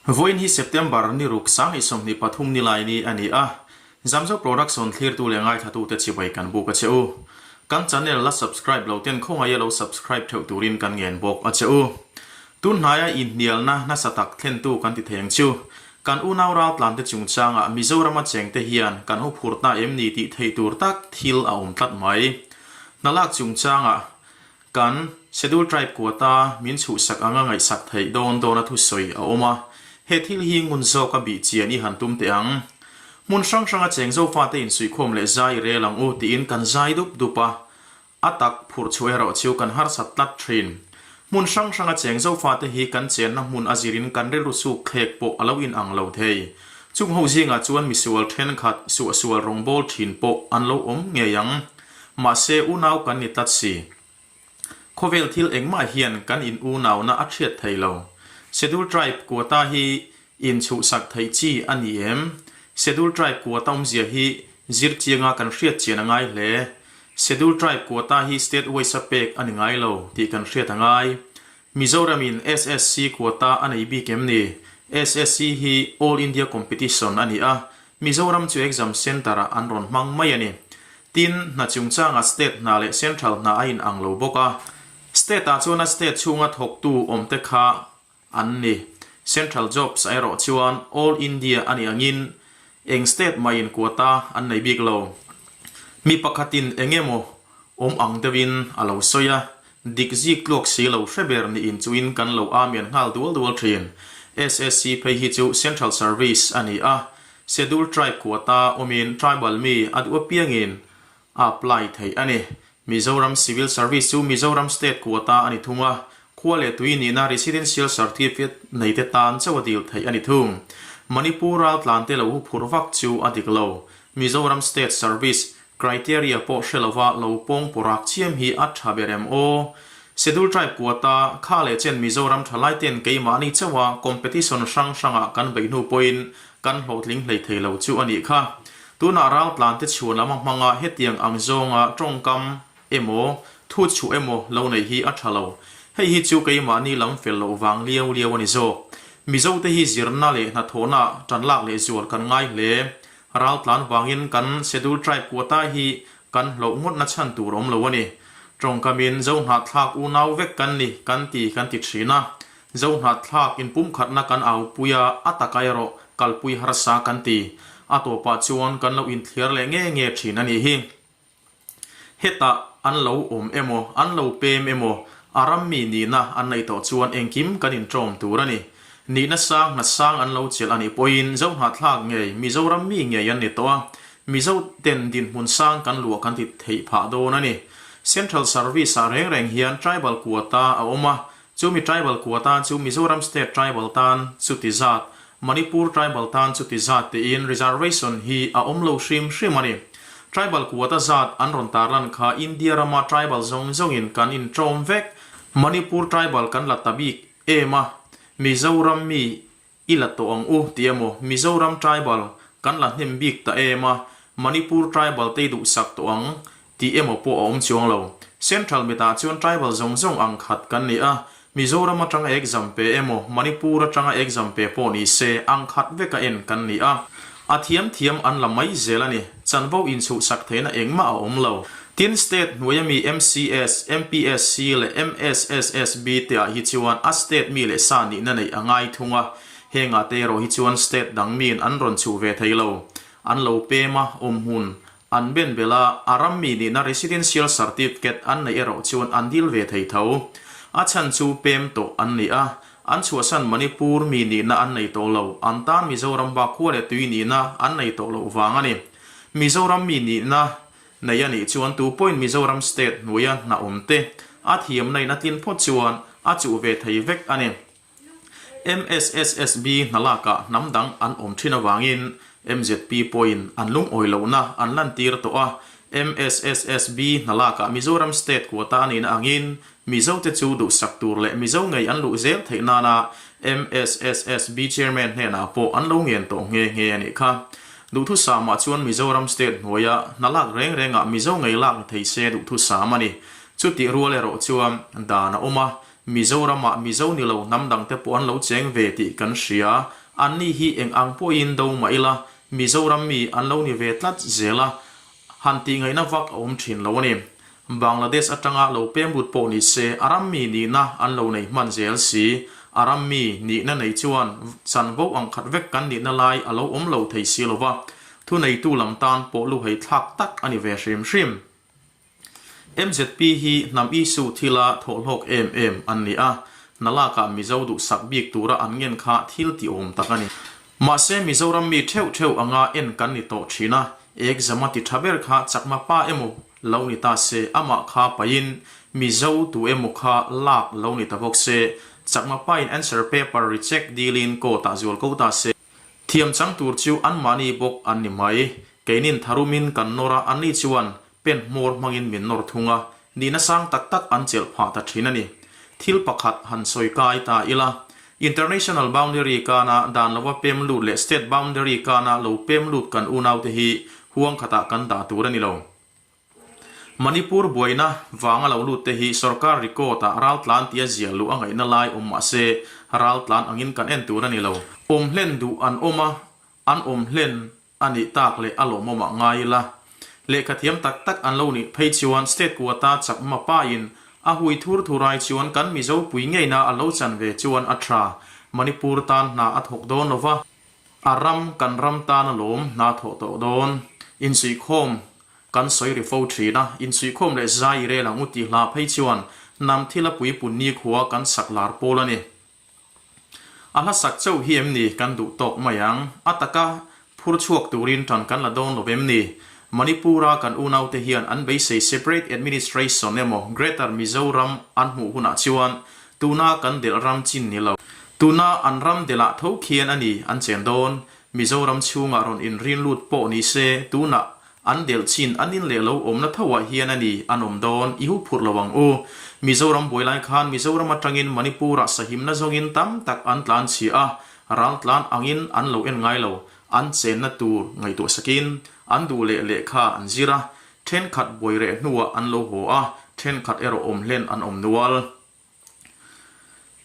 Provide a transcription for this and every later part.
Vawiin hi September ni ruk 2023 nilai ni a ni a, Zamzo Production thlirtu leh ngaithlatute chibai kan buk a che u. Kan channel la subscribe lo ten khawngaih a lo subscribe theuh turin kan ngen bawk a che u. Tun hnaia inhnialna nasa tak thlentu kan ti thei ang chu. Kan unau raltlante chungchangah Mizorama chengte hian kan huphurhna em ni tih theih tur tak thil a awm tlat mai. Hnalak chungchangah Kan Schedule Tribe quota min chhuhsak anga ngaihsak theih dawn dawna thusawi a awm a, he thil hi ngun zawka bih chian i han tum teh ang. Hmun hrang hranga cheng Zofate insuihkhawm leh zai rel ang u tiin kan zai dup dup a, a tak phurh chhuah erawh chu kan harsat tlat thin. Hmun hrang hranga cheng Zofate hi kan chenna hmun a zirin kan rilru suk thlek pawh a lo inang lo thei. Chung ho zingah chuan misual thenkhat suahsual rawngbâwl thin pawh an lo awm ngei ang. Mahse, unau kan ni tlat si. Khawvel thil engmah hian kan in unauna a thiat thei lo. Schedule Tribe quota hi inchhuhsak theih chi a ni em? Schedule Tribe quota awmzia hi zir chianga kan hriat chian a ngai hle. Schedule Tribe quota hi state wise a pek a ni ngai lo tih kan hriat a ngai. Mizoramin SSC quota a nei bik em ni? SSC hi All India Competition a ni a, Mizoram chu exam centre ah an rawn hmang mai a ni. Tin, hna chungchangah state hna leh central hna a inang lo bawk a. State ah chuan a state chhunga thawktu awmte kha an ni. Central jobs ah erawh chuan all India a nih angin eng state mah in quota an nei bik lo. Mi pakhatin eng emaw awm ang deuhin a lo sawi a, Dik zik tluak si lo hre ber niin chuin kan lo amian nghal dual dual thin. SSC phei hi chu Central Service a ni a, Schedule Tribe quota awmin Tribal mi a duh apiangin a apply theih a ni. Mizoram Civil Service chu Mizoram State quota a ni thung a, khua leh tui nihna Residential Certificate neite tan chauh a dil theih a ni thung. Manipur raltlante lo huphurh vak chu a dik lo. Mizoram State Service Criteria pawh hre lova lo pawng pawrak chiam hi a tha ber em aw? Schedule Tribe quota kha leh chen Mizoram thalai ten keimahni chauha competition hrang hrangah kan beih hnu pawhin kan hlawhtling hlei thei lo chu a nih kha. Tunah raltlan te chhuan lama hmanga hetiang ang zawnga tawngkam emaw thu chhuah emaw lo neih hi a tha lo. Hei hi chu keimahni lam fel loh vang liau liau a ni zawk. Mizote hi zirna leh hnathawhna tanlak leh zual kan ngai hle. Raltlan vangin kan Schedule Tribe quota hi kan hlauh ngawtna chhan tur awm lo a ni. Tawngkamin Zohnahthlak unau vek kan ni kan ti kan ti thin a. Zohnahthlak inpumkhatna kan aupui a, a taka erawh kalpui harsa kan ti. A tawpah chuan kan lo inthliar leh nge nge thin a nih hi. Hetah an lo awm emaw, an lo pem emaw, a ram mi nihna an neih tawh chuan engkim kan inṭawm tur a ni. Nihna sang, hna sang an lo chelh a nih pawhin Zohnahthlak ngei, Mizoram mi ngei an ni tawh a, Mizo ten dinhmun sang kan luah kan ti theih phah dawn a ni. Central Service ah reng reng hian Tribal quota a awm a, chumi Tribal quota chu Mizoram State Tribal tan chuti zat, Manipur Tribal tan chuti zat tiin reservation hi a awm lo hrim hrim a ni. Tribal quota zat an rawn tarlan kha India rama tribal zawng zawngin kan inṭawm vek. Manipur Tribal kan la ta bik em a, Mizoram mi i la tawh ang u ti emaw Mizoram Tribal kan la hnem bik ta em a, Manipur Tribal te i duhsak tawh ang Tih emaw pawh a awm chuang lo. Central mitah chuan tribal zawng zawng ang khat kan ni a, Mizoram atanga exam pe emaw Manipur atanga exam pe pawh ni se ang khat veka en kan ni a. A thiam thiam an la mai zel a ni. Chanvo inchhuhsak theihna engmah a awm lo. Tin state hnuaia mi MCS, MPSC leh MSSSB te ah hi chuan a state mi leh sa nihna neih a ngai thung a. Hengah te erawh hi chuan state dang miin an rawn chhuh ve thei lo. An lo pem a, awmhmun An ben belh a, a ram mi nihna residential certificate an neih erawh chuan an dil ve thei tho. A chhan chu pem tawh an ni a, an chhuahsan Manipur mi nihna an nei tawh lo, an tan Mizoram bak khua leh tui nihna an nei tawh loh vang a ni. Mizoram mi nihna nei a nih chuan tu pawhin Mizoram state hnuaia hna awm te a thiamna in a tlin phawt chuan a chuh ve thei vek a ni. MSSSB hna lakah hnam dang an awm thin avangin mzp pawhin an lungawi lohna an lantir tawh a, MSSSB hna lakah Mizoram State quota a nihna angin Mizote chu duhsak tur leh Mizo ngei an luh zel theih nana MSSSB Chairman hnenah pawh an lo ngen tawh nghe nghe a nih kha. Duhthusamah chuan Mizoram State hnuaia hna lak reng rengah Mizo ngei lak ni thei se duhthusam a ni. Chutih rual erawh chuan dan a awm a. Mizoramah Mizo ni lo hnam dangte pawh an lo cheng ve tih kan hria. Anni hi eng ang pawhin do mah ila, Mizoram mi an lo ni ve tlat zel a, han tihngaihna vak a awm thin lo a ni. Bangladesh atanga lo pem lut pawh ni se, a ram mi nihna an lo nei hman zel si. A ram mi nihna nei chuan chanvo ang khat vek kan nihna lai a lo awm lo thei si lo va, thuneitu lam tan pawh luhei thlak tak a ni ve hrim hrim. MZP hi hnam issue thila thawhhlawk em em an ni a, hna lakah Mizo duhsak bik tura an ngen kha thil ti awm tak a ni. Mahse Mizoram mi theuh theuh anga en kan ni tawh thin a, exam a ti tha ber kha chakma pa emaw lo ni ta se amah kha pahin Mizo tu emaw kha lak lo ni ta bawk se, chakma pain answer paper reject dilin court ah zual ko ta se. Thiam chang tur chu anmahni bawk an ni mai. Keinin tharumin kan nawr a, anni chuan pen hmawr hmangin min nawr thung a, nihna sang tak tak an chelh phah ta thin a ni. Thil pakhat han sawi kai ta ila, International boundary kana dan lova pem lut leh state boundary kana lo pem lut kan unaute hi huang khatah kan dah tur a ni lo. Manipur buaina vanga lo lut te hi sorkar record ah raltlan tia ziah luh a ngaihna lai awm mah se raltlan angin kan en tur a ni lo. Awm hlen duh an awm a, an awm hlen a nih tak leh a lawmawm ah ngai ila. Lehkha thiam tak tak an lo nih phei chuan state quota chakma pa in a hui thur thur ai chuan kan Mizo pui ngeina a lo chan ve chuan a tha. Manipur tan hna a thawk dawn lo va. A ram kan ram tan a lawm hna thawh tawh dawn. Insuihkhawm kan sawi ri fo thin a, insuihkhawm leh zai i rel ang u tih hla phei chuan hnam thil a puipun nikhua kan sak lar pawl a ni. A hla sak chauh hi em ni kan duh tawk mai ang? A taka phur chhuak turin tan kan la dawn lo em ni? Manipur-a kan unaute hian an beisei separate administration emaw Greater Mizoram an hmuh hunah chuan tuna kan delh ram chin ni lo. Tuna an ram delh ah tho khian a ni an chen dawn. Mizoram chhungah rawn inrin lut pawh ni se tunah An delh chin an in leh lo awmna tho ah hian a ni an awm dawn i hu phurh lo ang u. Mizoram buai lai khan Mizoram atangin Manipur ah sahimna zawngin tam tak an tlan chhia a, ral tlan angin an lo en ngai lo, an chenna tur ngaihtuah sakin an duh leh lehkha an zir a, thenkhat buai reh hnuah an lo haw a, thenkhat erawh awm hlen an awm nual.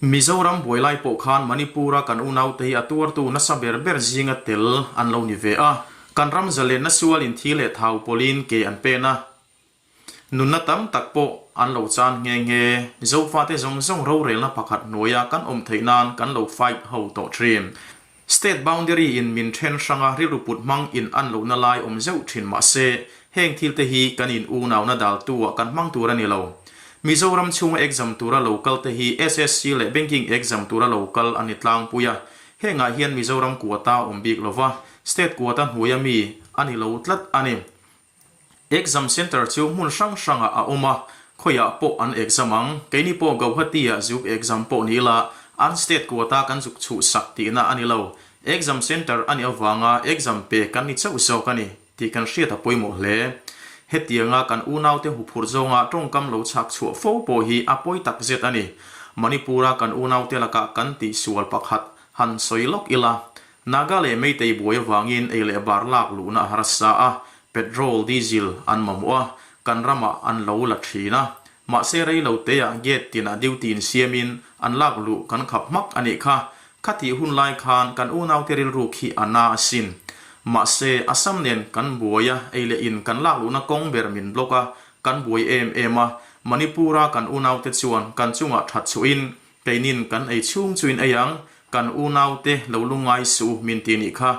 Mizoram buai lai pawh khan Manipur-a kan unaute hi a tuartu nasa ber ber zinga tel an lo ni ve a. Kan ram zalenna sualin thi leh thau pawlin ke an pen a. Nunna tam tak pawh an lo chan nghe nghe. Zofate zawng zawng rorelna pakhat hnuaia kan awm theih nan kan lo fight ho tawh thin. State boundary in min then hrang a rilru put hmang in an lohna lai awm zeuh thin mah se, heng thil te hi kan in unauna daltu ah kan hmang tur a ni lo. Mizoram chhunga exam tura lo kal te hi SSC leh banking exam tura lo kal a ni tlangpui a, hengah hian Mizoram quota a awm bik lova, state quota hnuaia mi a ni lo tlat a ni. Exam centre chu hmun hrang hrangah a awm a, khawiah pawh an exam ang. Keini pawh Gauhati-ah zuk exam pawh ni ila, an state quota kan zuk chhuh sak tihna a ni lo. Exam centre a nih avanga exam pe kan ni chauh zawk a ni tih kan hriat a pawimawh hle. Hetianga kan unaute huphurh zawnga tawngkam lo chhak chhuah fo pawh hi a pawi tak zet a ni. Manipur-a kan unaute lakah kan tihsual pakhat han sawi lawk ila, Naga leh Meitei buai avangin ei leh bar lak luhna a harsa a, petrol, diesel an mamawh a, kan ramah an lo la thin a. Mahse rei lo teah gate tinah duty insiamin an lak luh kan khap hmak a nih kha. Khatih hun lai khan kan unaute rilru khi a na asin. Mahse Assam nen kan buai a, ei leh in kan lak luhna kawng ber min block a, kan buai em em a. Manipur-a kan unaute chuan kan chungah that chhuahin Keinin kan ei chhung chu in ei ang, kan unaute lo lungngai suh u min ti nih kha.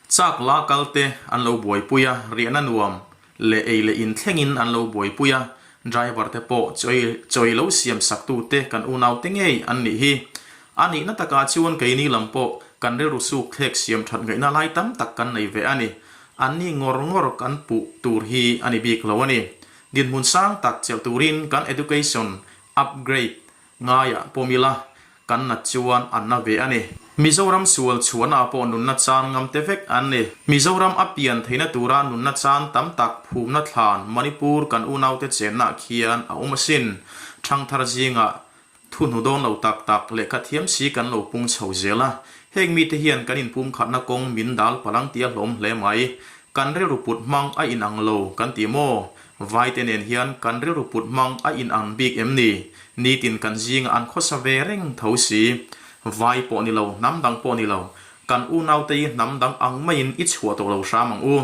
Chak la kal te an lo buaipui a, riahna nuam leh ei leh in thlengin an lo buaipui a, driver te pawh chawi chawi lo siam sak tu te kan unaute ngei an nih hi. A nihna takah chuan keini lam pawh kan rilru suk thlek siam that ngaihna lai tam tak kan nei ve a ni. Anni ngawr ngawr kan puh tur hi a ni bik lo a ni. Dinhmun sang tak chelh turin kan education Upgrade ngaiah pawm ila kan nat chuan an na ve a ni. Mizoram sual chhuahnaah pawh nunna chan ngam te vek an ni. Mizoram a pian theihna tura nunna chan tam tak phumna thlan Manipur kan unaute chennaah khian a awm asin. Thangthar zingah thu hnu dawn lo tak tak lehkha thiam si kan lo pung chho zel a. Heng mite hian kan inpumkhatna kawng min dal palang tia hlawm hle mai. Kan rilru put hmang a inang lo kan ti maw? Vaite nen hian kan rilru put hmang a in ang bik em ni? Nitin kan zingah an khawsa ve reng tho si. Vai pawh ni lo, hnam dang pawh ni lo, kan unaute hi hnam dang ang maiin i chhuah tawh lo hram ang u.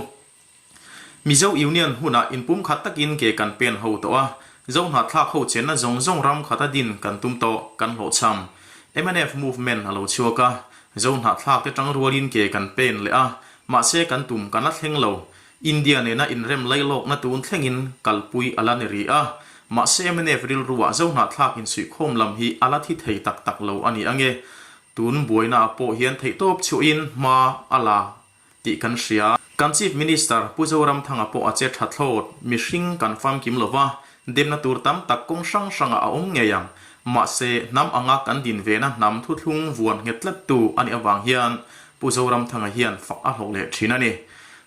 Mizo Union hunah inpumkhat takin ke kan pen ho tawh a, Zohnahthlak ho chenna zawng zawng ram khata din kan tum tawh, kan hlawhchham. Mnf movement a lo chhuak a, Zohnahthlak te tang rualin ke kan pen leh a, mahse kan tum kan la thleng lo. India nena inrem lailawkna tun thlengin kalpui a la ni rih a, mahse mnf rilruah Zohnahthlak insuihkhawm lam hi a la thi thei tak tak lo a ni ange. Tun buainaah pawh hian theihtawp chhuahin hma a la tih kan hria. Kan Chief Minister Pu Zoramthanga pawh a che tha thlawt, mihring kan famkim lo va, demna tur tam tak kawng hrang hrangah a awm ngei ang. Mahse, hnam anga kan din vena hnam thuthlung vuan nghet tlattu a nih avang hian Pu Zoramthanga hian fak a hlawh leh thin a ni.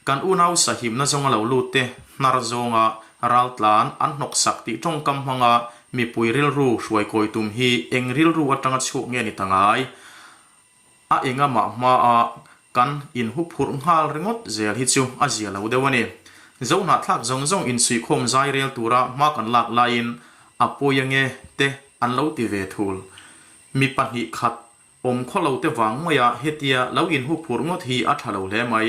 Kan unau sahimna zawnga lo lut te hnar zawnga raltlan an hnawksak tih tawngkam hmanga mipui rilru hruaikawi tum hi eng rilru atanga chhuak nge ni ta ngai? A enga mah hmaa kan inhuphurh nghal ringawt zel hi chu a zia lo deuh a ni. Zohnahthlak zawng zawng insuihkhawm zai rel tura hma kan lak laiin a pawi ange te an lo ti ve thul. Mi 2 khat awm khaw lo te vang maia hetia lo inhuphurh ngawt hi a tha lo hle mai.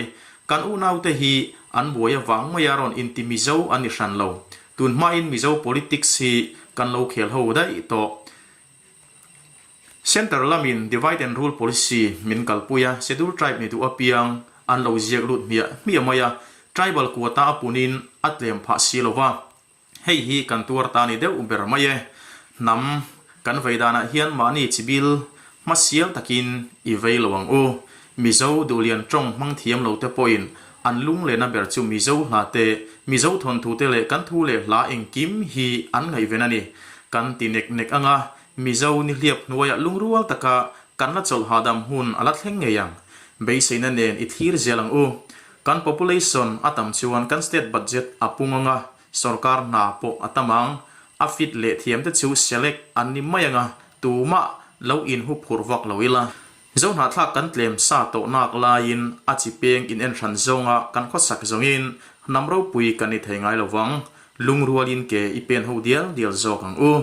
Kan unaute hi an buai avang maia rawn inti Mizo an ni hran lo. Tun hmain Mizo politics hi kan lo khel ho daih tawh. Centre lamin Divide and Rule Policy min kalpui a, Schedule Tribe ni duh apiang an lo ziak lut hmiah hmiah mai a, Tribal quota a punin a tlem phah si lo va, hei hi kan tuar ta ni deuh ber mai e. Hnam kan vei danah hian mahni chibil hmasial takin i vei lo ang u. Mizo duhlian tawng hmang thiam lo te pawhin an lunglehna ber chu Mizo hla te, Mizo thawnthu te leh kan thu leh hla engkim hi an ngaihven a ni. Kan ti nek nek anga Mizo nihliap hnuaiah lungrual taka kan la chawlh hahdam hun a la thleng ngei ang. Beiseina nen i thlir zel ang u. Kan population a tam chuan kan state budget a pung anga, sorkar hna pawh a tam ang. A fit leh thiam te chu select an ni mai anga, tumah lo inhuphurh vak lo ila. Zohnahthlak kan tlem sa tawh nak laiin a chi peng in en hran zawnga kan khawsak zawngin hnam ropui kan ni thei ngai lo vang, lungrualin ke i pen ho dial dial zawk ang u.